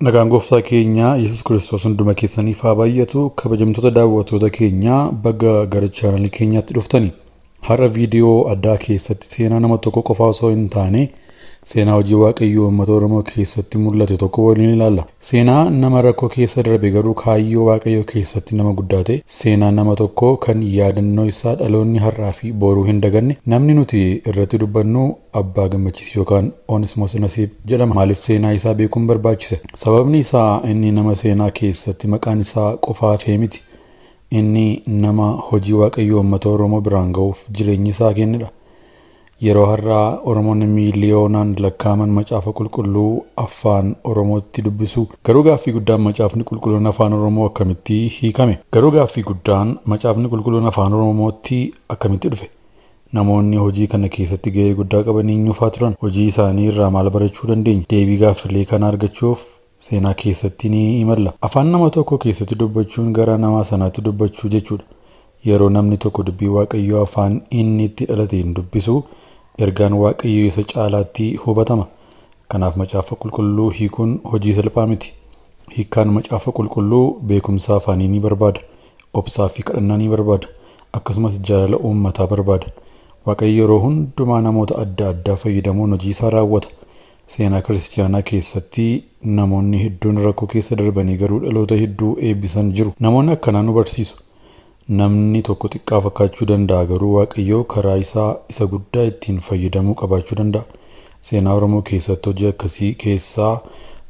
Nagaan gooftaa keenya Yesuus Kiristoos hunduma keessaniif haa baay'atu. Kabajamtoota daawwattoota keenyaa, baga gara chaanalii keenyaatti dhuftani. Har'a viidiyoo addaa keessatti seenaa nama tokko qofaa osoo hin taane, seenaa hojii Waaqayyoo uummata Oromoo keessatti mul'ate tokko waliin ilaalla. Seenaa nama rakkoo keessa darbe garuu kaayyoo Waaqayyoo keessatti nama guddaa ta'e, seenaa nama tokkoo kan yaadannoo isaa dhaloonni har'aa fi boruu hin daganne. Namni nuti irratti dubbannu Abbaa Gammachiis yookaan Onesmoos Nasiib jedhama. Maaliif seenaa isaa beekuun barbaachise? Sababni isaa inni nama seenaa keessatti maqaan isaa qofaa hafee miti. Inni nama hojii Waaqayyoo uummata Oromoo biraan ga'uuf jireenyi isaa kennedha. Yeroo har'aa Oromoonni miiliyoonaan lakkaa'aman Macaafa Qulqulluu afaan Oromootti dubbisu. Garuu gaaffii guddaan, Macaafni Qulqulluun afaan Oromoo akkamitti hiikame? Garuu gaaffii guddaan, Macaafni Qulqulluun afaan Oromootti akkamitti dhufe? Namoonni hojii kana keessatti gahee guddaa qaban eenyufaa turan? Hojii isaanii irraa maal barachuu dandeenya? Deebii gaaffilee kana argachuuf seenaa keessatti ni imalla. Afaan nama tokko keessatti dubbachuun gara nama sanaatti dubbachuu jechuudha. Yeroo namni tokko dubbii Waaqayyoo afaan inni itti dhalateen dubbisu, ergaan Waaqayyoo isa caalaatti hubatama. Kanaaf Macaafa Qulqulluu hiikuun hojii salphaa miti. Hiikkaan Macaafa Qulqulluu beekumsa afaanii ni barbaada. Obsaa fi kadhannaa ni barbaada. Akkasumas jaalala uummataa barbaada. Waaqayyo yeroo hundumaa namoota adda addaa fayyadamuun hojii isaa raawwata. Seenaa kiristiyaanaa keessatti namoonni hedduun rakkoo keessa darbanii garuu dhaloota hedduu eebbisan jiru. Namoonni akkanaa nu barsiisu. Namni tokko xiqqaa fakkaachuu danda'a, garuu Waaqayyo karaa isaa isa guddaa ittiin fayyadamuu qabaachuu danda'a. Seenaa Oromoo keessatti hojii akkasii keessaa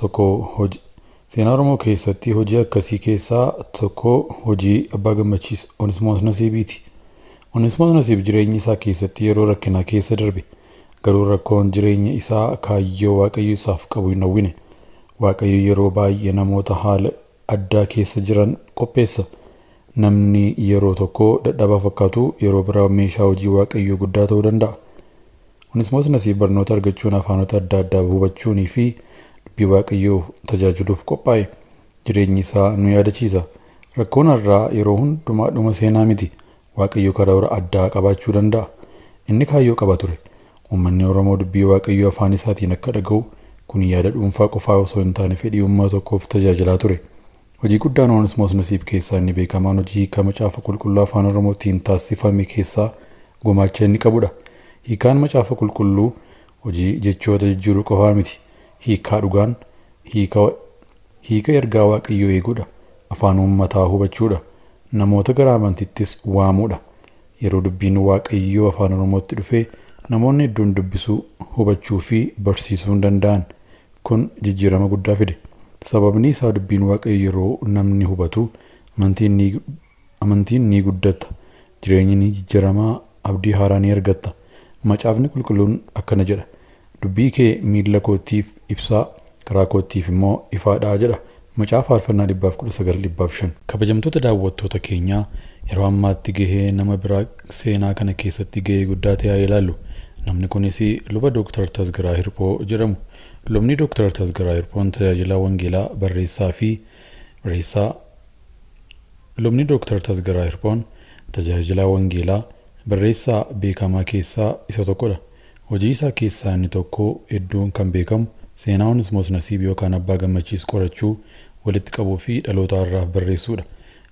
tokko hojii Seenaa Oromoo keessatti hojii akkasii keessaa tokko hojii Abbaa Gammachiis Onesmoos Nasiibiiti. Onesmoos Nasiib jireenya isaa keessatti yeroo rakkinaa keessa darbe. Garuu rakkoon jireenya isaa kaayyoo Waaqayyo isaaf qabu hin dhowwine. Waaqayyo yeroo baay'ee namoota haala addaa keessa jiran qopheessa. Namni yeroo tokko dadhabaa fakkaatu yeroo biraa meeshaa hojii Waaqayyoo guddaa ta'uu danda'a. Onesmoos Nasiib barnoota argachuun, afaanota adda addaa hubachuunii fi dubbii Waaqayyoo tajaajiluuf qophaa'e. Jireenyi isaa nu yaadachiisa. Rakkoon har'aa yeroo hundumaa dhuma seenaa miti. Waaqayyo karoora addaa qabaachuu danda'a. Inni kaayyoo qaba ture. Uummanni Oromoo dubbii Waaqayyoo afaan isaatiin akka dhaga'u, kun yaada dhuunfaa qofaa osoo hin taane fedhii uummata tokkoof tajaajilaa ture. Hojii guddaan Onesmoos Nasiib keessaa inni beekamaan hojii hiika Macaafa Qulqulluu afaan Oromootiin taasifame keessaa gumaacha inni qabudha. Hiikaan Macaafa Qulqulluu hojii jechoota jijjiiruu qofaa miti. Hiikaa dhugaan hiika ergaa Waaqayyoo eeguudha. Afaan uummataa hubachuudha. Namoota gara amantiittis waamuudha. Yeroo dubbiin Waaqayyoo afaan Oromootti dhufee, namoonni hedduun dubbisuu, hubachuu fi barsiisuu hin danda'an. Kun jijjiirama guddaa fide. Sababni isaa dubbiin Waaqayyoo yeroo namni hubatu amantiin ni guddata. Jireenyi ni jijjiiramaa, abdii haaraa ni argatta. Macaafni Qulqulluun akkana jedha: "Dubbii kee miilla kootiif ibsaa, karaa kootiif immoo ifaadha" jedha. Macaafa Faarfannaa 119 105. Kabajamtoota daawwattoota keenyaa, yeroo ammaatti gahee nama biraa seenaa kana keessatti gahee guddaa ta'e haa ilaallu. Namni kunis luba Dooktar Tasgaraa Hirphoo jedhamu. Lubni Dooktar Tasgaraa Hirphoon tajaajila wangeelaa, barreessaa fi barreessaa Lubni Dooktar Tasgaraa Hirphoon tajaajila wangeelaa, barreessaa beekamaa keessaa isa tokkodha. Hojii isaa keessaa inni tokko hedduun kan beekamu seenaa Onesmoos Nasiib yookaan Abbaa Gammachiis qorachuu, walitti qabuu fi dhaloota har'aaf barreessuudha.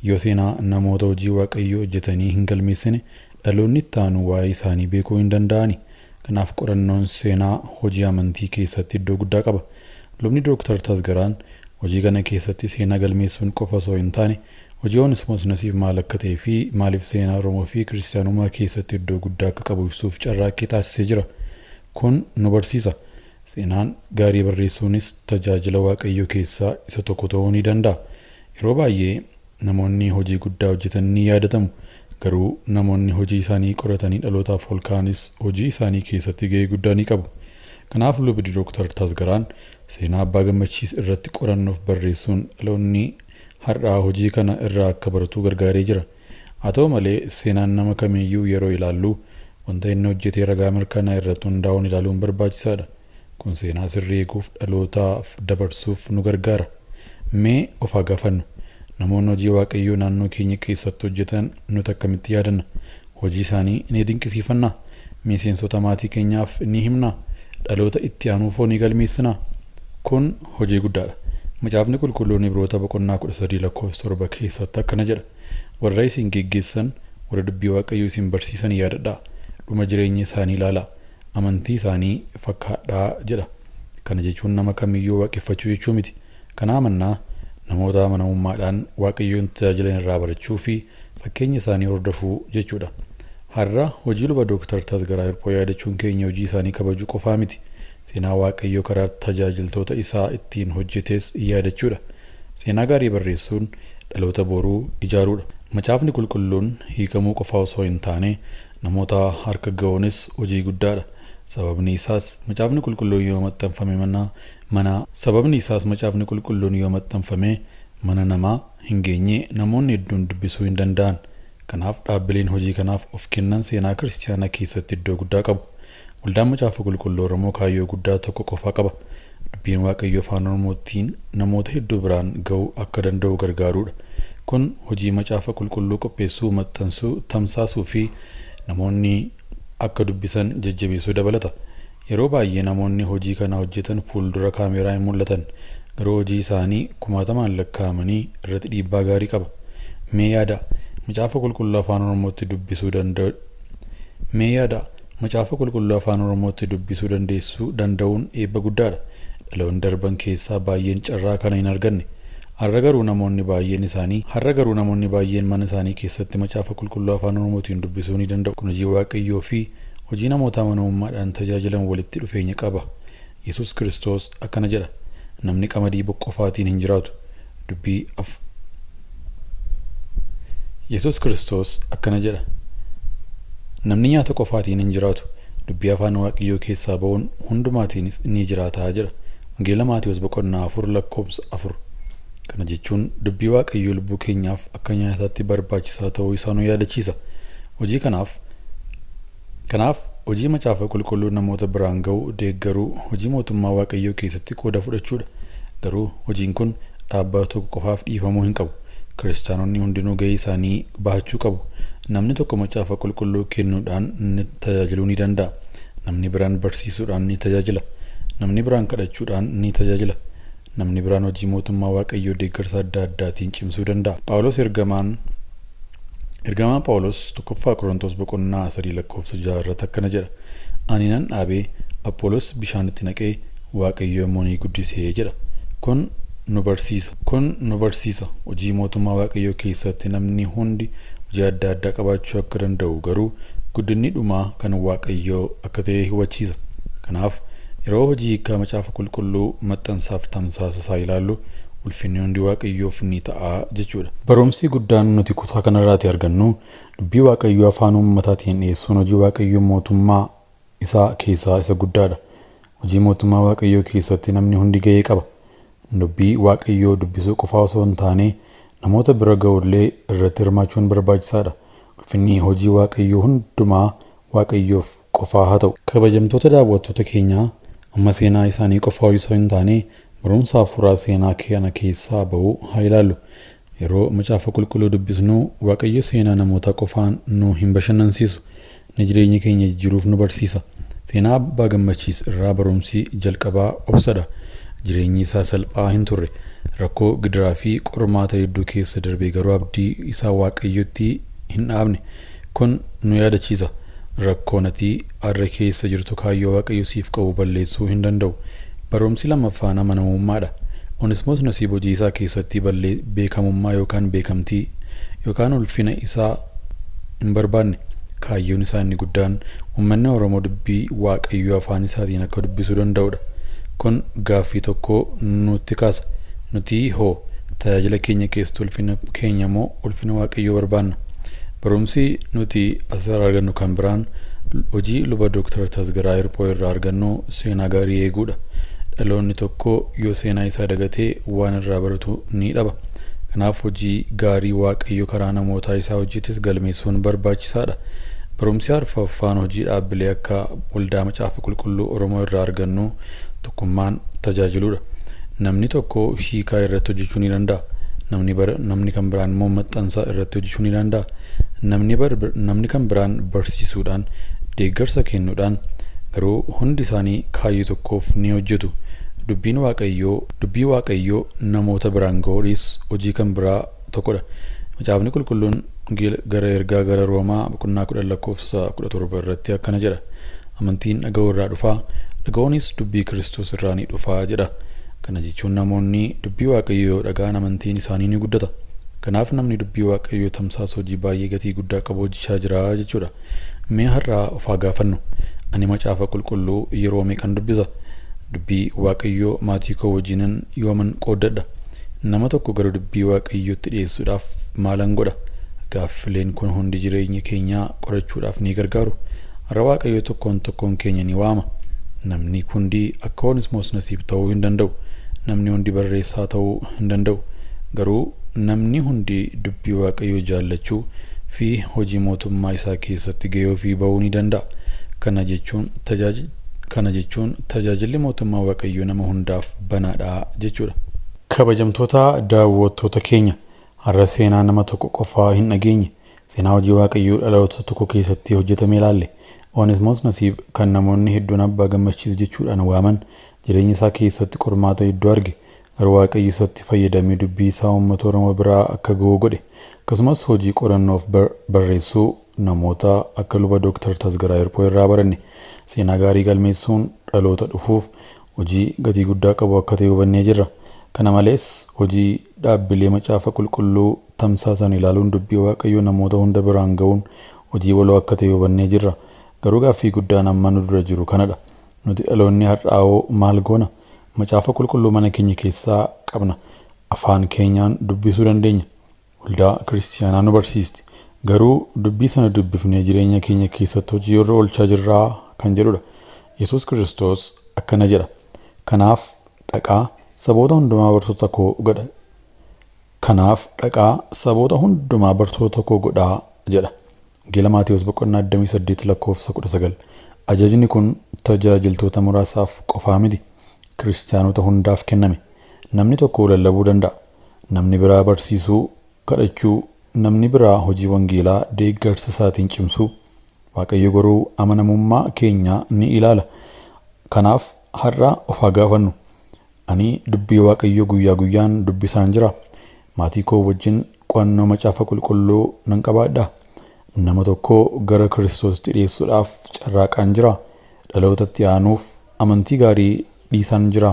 Yoo seenaa namoota hojii Waaqayyoo hojjetanii hin galmeessine, dhaloonni itti aanu waa'ee isaanii beekuu hin danda'ani. Kanaaf qorannoon seenaa hojii amantii keessatti iddoo guddaa qaba. Lubni Dooktar Tasgaraan hojii kana keessatti seenaa galmeessuun qofa osoo hin taane, hojii Onesmoos Nasiib maal akka ta'ee fi maaliif seenaa Oromoo fi kiristaanummaa keessatti iddoo guddaa akka qabu ibsuuf carraaqqii taasisee jira. Kun nu barsiisa. Seenaan gaarii barreessuunis tajaajila Waaqayyoo keessaa isa tokko ta'uu ni danda'a. Yeroo baay'ee namoonni hojii guddaa hojjetan ni yaadatamu. Garuu namoonni hojii isaanii qoratanii dhalootaaf ol ka'anis hojii isaanii keessatti gahee guddaa ni qabu. Kanaaf lubni Dooktar Tasgaraan seenaa Abbaa Gammachiis irratti qorannoof barreessuun dhaloonni har'aa hojii kana irraa akka baratu gargaaree jira. Haa ta'u malee, seenaan nama kamiiyyuu yeroo ilaallu wanta inni hojjetee ragaa mirkanaa irratti hundaa'uun ilaaluun barbaachisaadha. Kun seenaa sirrii eeguuf, dhalootaaf dabarsuuf nu gargaara. Mee of haa gaafannu. Namoonni hojii Waaqayyoo naannoo keenya keessatti hojjetan nuti akkamitti yaadanna? Hojii isaanii ni dinqisiifannaa? Miseensota maatii keenyaaf ni himnaa? Dhaloota itti aanuufoo ni galmeessinaa? Kun hojii guddaadha. Macaafni Qulqulluun Ibroota boqonnaa 13 lakkoofsa 7 keessatti akkana jedha. Warra isin geggeessan, warra dubbii Waaqayyoo isin barsiisan yaadadhaa. Dhuma jireenya isaanii ilaalaa. Amantii isaanii fakkaadhaa jedha. Kana jechuun nama kamiyyuu waaqeffachuu jechuu miti. Kana amannaa namoota amanamummaadhaan Waaqayyoon tajaajilan irraa barachuu fi fakkeenya isaanii hordofuu jechuudha. Har'a hojii luba Dooktar Tasgaraa Hirphoo yaadachuun keenya hojii isaanii kabajuu qofaa miti. Seenaa Waaqayyoo karaa tajaajiltoota isaa ittiin hojjetes yaadachuudha. Seenaa gaarii barreessuun dhaloota boruu ijaaruudha. Macaafni Qulqulluun hiikamuu qofaa osoo hin taane namoota harka ga'uunis hojii guddaadha. Sababni isaas Macaafni Qulqulluun yoo maxxanfame mana sababni isaas Macaafni Qulqulluun yoo maxxanfame mana namaa hin geenye namoonni hedduun dubbisuu hin danda'an. Kanaaf dhaabbileen hojii kanaaf of kennan seenaa kiristaanaa keessatti iddoo guddaa qabu. Waldaan Macaafa Qulqulluu Oromoo kaayyoo guddaa tokko qofaa qaba. Dubbiin Waaqayyoo Afaan Oromootiin namoota hedduu biraan ga'uu akka danda'u gargaaruudha. Kun hojii Macaafa Qulqulluu qopheessuu, maxxansuu, tamsaasuu fi namoonni akka dubbisan jajjabeessuu dabalata. Yeroo baay'ee namoonni hojii kana hojjetan fuuldura kaameeraa hin mul'atan. Garuu hojii isaanii kumaatamaan lakkaa'amanii irratti dhiibbaa gaarii qaba. Mee yaada Macaafa Qulqulluu Afaan Oromootti dubbisuu danda'u. Mee yaada Macaafa Qulqulluu Afaan Oromootti dubbisuu dandeessuu danda'uun eebba guddaadha. Dhaloonni darban keessaa baay'een carraa kana hin arganne. Har'a garuu namoonni baay'een isaanii har'a garuu namoonni baay'een mana isaanii keessatti Macaafa Qulqulluu Afaan Oromootiin dubbisuu ni danda'u. Kun hojii Waaqayyoo fi hojii namoota amanamummaadhaan tajaajilan walitti dhufeenya qaba. Yesuus Kiristoos akkana jedha. Namni qamadii boqqofaatiin hin jiraatu. Dubbii af Yesuus Kiristoos akkana jedha. Namni nyaata qofaatiin hin jiraatu. Dubbii afaan Waaqayyoo keessaa ba'uun hundumaatiinis ni jiraata jedha. Wangeela Maatewos boqonnaa 4 lakkoofsa 4. Kana jechuun dubbii Waaqayyoo lubbuu keenyaaf akka nyaataatti barbaachisaa ta'uu isaa nu yaadachiisa. Hojii kanaaf Kanaaf hojii Macaafa Qulqulluu namoota biraan ga'uu deeggaruu hojii mootummaa Waaqayyoo keessatti qooda fudhachuudha. Garuu hojiin kun dhaabbata tokko qofaaf dhiifamuu hin qabu. Kiristaanonni hundinuu gahee isaanii bahachuu qabu. Namni tokko Macaafa Qulqulluu kennuudhaan ni tajaajiluu ni danda'a. Namni biraan barsiisuudhaan ni tajaajila. Namni biraan kadhachuudhaan ni tajaajila. Namni biraan hojii mootummaa Waaqayyoo deeggarsa adda addaatiin cimsuu danda'a. Phaawulos ergamaan Ergamaan Phaawulos tokkoffaa Qorontos boqonnaa 3 lakkoofsa 6 irratti akkana jedha. Ani nan dhaabee Apholoos bishaanitti naqee Waaqayyo immoo ni guddisee jedha. Kun nu barsiisa. Kun nu barsiisa. Hojii mootummaa Waaqayyoo keessatti namni hundi hojii adda addaa qabaachuu akka danda'u garuu guddinni dhumaa kan Waaqayyoo akka ta'e hubachiisa. Kanaaf yeroo hojii hiikaa Macaafa Qulqulluu maxxansaaf tamsaasa isaa ilaallu ulfinni hundi Waaqayyoof ni ta'a jechuudha. Barumsi guddaan nuti kutaa kanarraati argannu dubbii Waaqayyoo afaan uummataatiin dhiyeessuun hojii Waaqayyoo mootummaa isaa keessaa isa guddaadha. Hojii mootummaa Waaqayyoo keessatti namni hundi gahee qaba. Dubbii Waaqayyoo dubbisuu qofaa osoo hin taane namoota bira ga'ullee irratti hirmaachuun barbaachisaadha. Ulfinni hojii Waaqayyoo hundumaa Waaqayyoof qofaa haa ta'u. Kabajamtoota daawwattoota keenyaa amma seenaa isaanii qofaa osoo hin taane barumsa hafuuraa seenaa kana keessaa ba'uu haa ilaallu. Yeroo Macaafa Qulqulluu dubbisnu Waaqayyo seenaa namoota qofaan nu hin bashannansiisu. Ni jireenya keenya jijjiiruuf nu barsiisa. Seenaa Abbaa Gammachiis irraa barumsi jalqabaa obsadha. Jireenyi isaa salphaa hin turre. Rakkoo gidiraa fi qormaata hedduu keessa darbee garuu abdii isaa Waaqayyotti hin dhaabne. Kun nu yaadachiisa. Rakkoon ati har'a keessa jirtu kaayyoo Waaqayyo siif qabu balleessuu hin danda'u. Barumsi lammaffaan amanamummaadha. Onesimoos Nasiib hojii isaa keessatti beekamummaa yookaan beekamtii yookaan ulfina isaa hin barbaanne. Kaayyoon isaa inni guddaan uummanni Oromoo dubbii Waaqayyoo afaan isaatiin akka dubbisuu danda'udha. Kun gaaffii tokko nutti kaasa. Nuti hoo tajaajila keenya keessatti ulfina keenya moo ulfina Waaqayyoo barbaanna? Barumsi nuti asirraa argannu kan biraan hojii luba Dooktar Tasgaraa Hirphoo irraa argannu seenaa gaarii eeguudha. Dhaloonni tokko yoo seenaa isaa dagatee waan irraa baratu ni dhaba. Kanaaf hojii gaarii Waaqayyo karaa namootaa isaa hojjetes galmeessuun barbaachisaadha. Barumsi arfaffaan hojii dhaabbilee akka Waldaa Macaafa Qulqulluu Oromoo irraa argannu tokkummaan tajaajiluudha. Namni tokko hiikaa irratti hojjechuu ni danda'a. Namni kan biraan immoo maxxansa irratti hojjechuu ni danda'a. Namni kan biraan barsiisuudhaan deeggarsa kennuudhaan garuu hundi isaanii kaayyoo tokkoof ni hojjetu. Dubbiin Waaqayyoo dubbii Waaqayyoo namoota biraan ga'uudhis hojii kan biraa tokkodha. Macaafni qulqulluun gara ergaa gara Roomaa boqonnaa 10 lakkoofsa 17 irratti akkana jedha. Amantiin dhaga'uu irraa dhufaa, dhaga'uunis dubbii Kiristoos irraa ni dhufaa jedha. Kana jechuun namoonni dubbii Waaqayyoo dhaga'an amantiin isaanii ni guddata. Kanaaf namni dubbii Waaqayyoo tamsaasu hojii baay'ee gatii guddaa qabu hojjechaa jira jechuudha. Mee har'aa of haa gaafannu. Ani macaafa qulqulluu yeroo meeqan dubbisa? Dubbii Waaqayyoo maatii koo wajjinan yooman qooddadha? Nama tokko gara dubbii Waaqayyootti dhiyeessuudhaaf maalan godha? Gaaffileen kun hundi jireenya keenyaa qorachuudhaaf ni gargaaru. Har'a Waaqayyo tokkoon tokkoon keenya ni waama. Namni hundi akka Onesmoos Nasiib ta'uu hin danda'u. Namni hundi barreessaa ta'uu hin danda'u. Garuu namni hundi dubbii Waaqayyoo jaallachuu fi hojii mootummaa isaa keessatti gahee ofii bahuu ni danda'a. Kana jechuun kana jechuun tajaajilli mootummaa Waaqayyoo nama hundaaf banaadha jechuudha. Kabajamtoota daawwattoota keenya har'a seenaa nama tokko qofaa hin dhageenye. Seenaa hojii Waaqayyoo dhaloota tokko keessatti hojjetame ilaalle. Onesmoos Nasiib kan namoonni hedduun abbaa gammachiis jechuudhaan waaman jireenya isaa keessatti qormaata hedduu arge. Garuu Waaqayyo isatti fayyadamee dubbii isaa uummata Oromoo biraa akka ga'u godhe. Akkasumas hojii qorannoof barreessuu namoota akka luba Dooktar Tasgaraa Hirphoo irraa baranne. Seenaa gaarii galmeessuun dhaloota dhufuuf hojii gatii guddaa qabu akka ta'e hubannee jirra. Kana malees hojii dhaabbilee macaafa qulqulluu tamsaasan ilaaluun dubbii Waaqayyoo namoota hunda biraan ga'uun hojii waloo akka ta'e hubannee jirra. Garuu gaaffii guddaan amma nu dura jiru kanadha. Nuti dhaloonni har'aawoo maal goona? Macaafa qulqulluu mana keenya keessaa qabna. Afaan keenyaan dubbisuu dandeenya. Waldaa kiristiyaanaa nu barsiisti. Garuu dubbii sana dubbifnee jireenya keenya keessatti hojii irra oolchaa jirraa kan jedhudha. Yesuus Kiristoos akkana jedha. Kanaaf dhaqaa saboota hundumaa bartoota koo godha. Kanaaf dhaqaa saboota hundumaa bartoota koo godhaa jedha. Wangeela Maatewos boqonnaa 28 lakkoofsa 19. Ajajni kun tajaajiltoota muraasaaf qofaa miti. Kiristiyaanota hundaaf kenname. Namni tokko lallabuu danda'a. Namni biraa barsiisuu, kadhachuu, namni biraa hojii wangeelaa deeggarsa isaatiin cimsuu. Waaqayyo garuu amanamummaa keenya ni ilaala. Kanaaf har'a of haa gaafannu. Ani dubbii Waaqayyoo guyyaa guyyaan dubbisaan jira. Maatii koo wajjin qo'annoo macaafa qulqulluu nan qabaadha. Nama tokko gara Kiristoositti dhiyeessuudhaaf carraaqaan jira. Dhalootatti aanuuf amantii gaarii dhiisaan jira.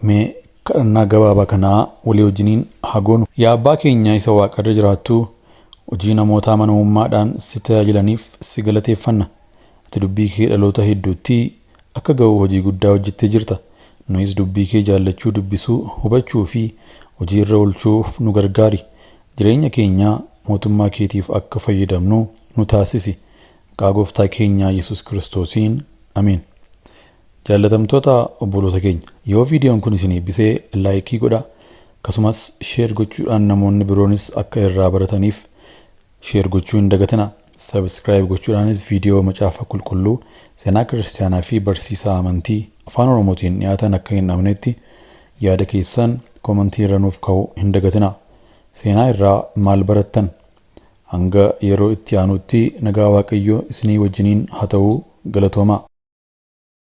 Mee kadhannaa gabaabaa kanaa walii wajjiniin haa goonu. Yaa Abbaa keenya isa waaqarra jiraattu hojii namoota amanamummaadhaan si tajaajilaniif si galateeffanna. Ati dubbii kee dhaloota hedduutti akka ga'u hojii guddaa hojjettee jirta. Nuyis dubbii kee jaallachuu, dubbisuu, hubachuu fi hojii irra oolchuuf nu gargaari. Jireenya keenya mootummaa keetiif akka fayyadamnu nu taasisi. Maqaa gooftaa keenya Yesuus Kiristoosiin ameen. Jaallatamtoota obboloota keenya yoo viidiyoon kun isin eebbisee laayikii godhaa. Akkasumas sheer gochuudhaan namoonni biroonis akka irraa barataniif sheer gochuu hin dagatinaa. Sabskiraayib gochuudhaanis viidiyoo macaafa qulqulluu seenaa kiristiyaanaa fi barsiisaa amantii afaan Oromootiin dhiyaatan akka hin dhabnetti yaada keessan koomentii irra nuuf ka'uu hin dagatinaa. Seenaa irraa maal barattan? Hanga yeroo itti aanutti nagaa Waaqayyoo isinii wajjiniin haa ta'uu galatoomaa.